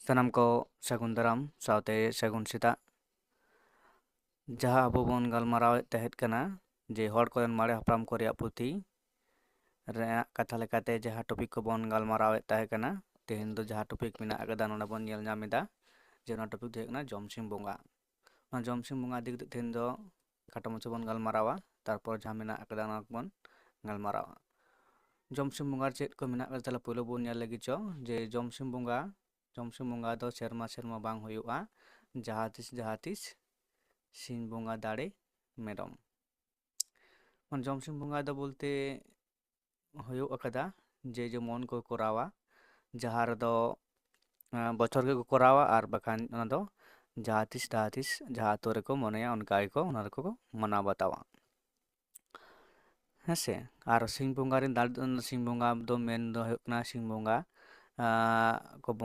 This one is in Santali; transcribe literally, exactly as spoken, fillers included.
ᱥᱟᱱᱟᱢ ᱠᱚ ᱥᱟᱹᱜᱩᱱ ᱫᱟᱨᱟᱢ ᱥᱟᱶᱛᱮ ᱥᱟᱹᱜᱩᱱ ᱥᱮᱛᱟᱜ᱾ ᱡᱟᱦᱟᱸ ᱟᱵᱚ ᱵᱚᱱ ᱜᱟᱞᱢᱟᱨᱟᱣᱮᱫ ᱛᱟᱦᱮᱸᱫ ᱠᱟᱱᱟ ᱡᱮ ᱦᱚᱲ ᱠᱚᱨᱮᱱ ᱢᱟᱨᱮ ᱦᱟᱯᱲᱟᱢ ᱠᱚ ᱨᱮᱭᱟᱜ ᱯᱩᱛᱷᱤ ᱨᱮᱭᱟᱜ ᱠᱟᱛᱷᱟ ᱞᱮᱠᱟᱛᱮ ᱡᱟᱦᱟᱸ ᱴᱚᱯᱤᱠ ᱠᱚᱵᱚᱱ ᱜᱟᱞᱢᱟᱨᱟᱣᱮᱫ ᱛᱟᱦᱮᱸ ᱠᱟᱱᱟ, ᱛᱮᱦᱮᱧ ᱫᱚ ᱡᱟᱦᱟᱸ ᱴᱚᱯᱤᱠ ᱢᱮᱱᱟᱜ ᱟᱠᱟᱫᱟ ᱱᱚᱰᱮ ᱵᱚᱱ ᱧᱮᱞ ᱧᱟᱢ ᱮᱫᱟ ᱡᱮ ᱚᱱᱟ ᱴᱚᱯᱤᱠ ᱫᱚ ᱦᱩᱭᱩᱜ ᱠᱟᱱᱟ ᱡᱚᱢᱥᱤᱢ ᱵᱚᱸᱜᱟ᱾ ᱚᱱᱟ ᱡᱚᱢᱥᱤᱢ ᱵᱚᱸᱜᱟ ᱤᱫᱤ ᱠᱟᱛᱮ ᱛᱮᱦᱮᱧ ᱫᱚ ᱠᱷᱟᱴᱚ ᱢᱟᱪᱷᱟ ᱵᱚᱱ ᱜᱟᱞᱢᱟᱨᱟᱣᱟ, ᱛᱟᱨᱯᱚᱨ ᱡᱟᱦᱟᱸ ᱢᱮᱱᱟᱜ ᱟᱠᱟᱫᱟ ᱚᱱᱟ ᱠᱚᱵᱚᱱ ᱜᱟᱞᱢᱟᱨᱟᱣᱟ᱾ ᱡᱚᱢᱥᱤᱢ ᱵᱚᱸᱜᱟ ᱨᱮ ᱪᱮᱫ ᱠᱚ ᱢᱮᱱᱟᱜ ᱟᱠᱟᱫᱟ, ᱛᱟᱦᱞᱮ ᱯᱳᱭᱞᱳ ᱵᱚᱱ ᱧᱮᱞ ᱞᱮᱜᱮ ᱪᱚ ᱡᱮ ᱡᱚᱢᱥᱤᱢ ᱵᱚᱸᱜᱟ, ᱡᱚᱢᱥᱤᱢ ᱵᱚᱸᱜᱟ ᱫᱚ ᱥᱮᱨᱢᱟ ᱥᱮᱨᱢᱟ ᱵᱟᱝ ᱦᱩᱭᱩᱜᱼᱟ, ᱡᱟᱦᱟᱸ ᱛᱤᱥ ᱡᱟᱦᱟᱸ ᱛᱤᱥ ᱥᱤᱧ ᱵᱚᱸᱜᱟ ᱫᱟᱲᱮ ᱢᱮᱨᱚᱢ᱾ ᱢᱟᱱᱮ ᱡᱚᱢᱥᱤᱢ ᱵᱚᱸᱜᱟ ᱫᱚ ᱵᱚᱞᱛᱮ ᱦᱩᱭᱩᱜ ᱟᱠᱟᱫᱟ ᱡᱮ ᱡᱮᱢᱚᱱ ᱠᱚ ᱠᱚᱨᱟᱣᱟ, ᱡᱟᱦᱟᱸ ᱨᱮᱫᱚ ᱟᱸ, ᱵᱚᱪᱷᱚᱨ ᱜᱮᱠᱚ ᱠᱚᱨᱟᱣᱟ, ᱟᱨ ᱵᱟᱠᱷᱟᱱ ᱚᱱᱟ ᱫᱚ ᱡᱟᱦᱟᱸ ᱛᱤᱥ ᱡᱟᱦᱟᱸ ᱛᱤᱥ ᱡᱟᱦᱟᱸ ᱟᱛᱳ ᱨᱮᱠᱚ ᱢᱚᱱᱮᱭᱟ ᱚᱱᱠᱟ ᱜᱮᱠᱚ ᱚᱱᱟ ᱫᱚᱠᱚ ᱢᱟᱱᱟᱣ ᱵᱟᱛᱟᱣᱟ᱾ ᱦᱮᱸ ᱥᱮ? ᱟᱨ ᱥᱤᱧ ᱵᱚᱸᱜᱟ ᱨᱮᱱ ᱫᱟᱲᱮ ᱫᱚ, ᱥᱤᱧ ᱵᱚᱸᱜᱟ ᱫᱚ ᱢᱮᱱ ᱫᱚ ᱦᱩᱭᱩᱜ ᱠᱟᱱᱟ ᱥᱤᱧ ᱵᱚᱸᱜᱟ ᱟᱸ, ᱠᱚ ᱵᱚᱸᱜᱟ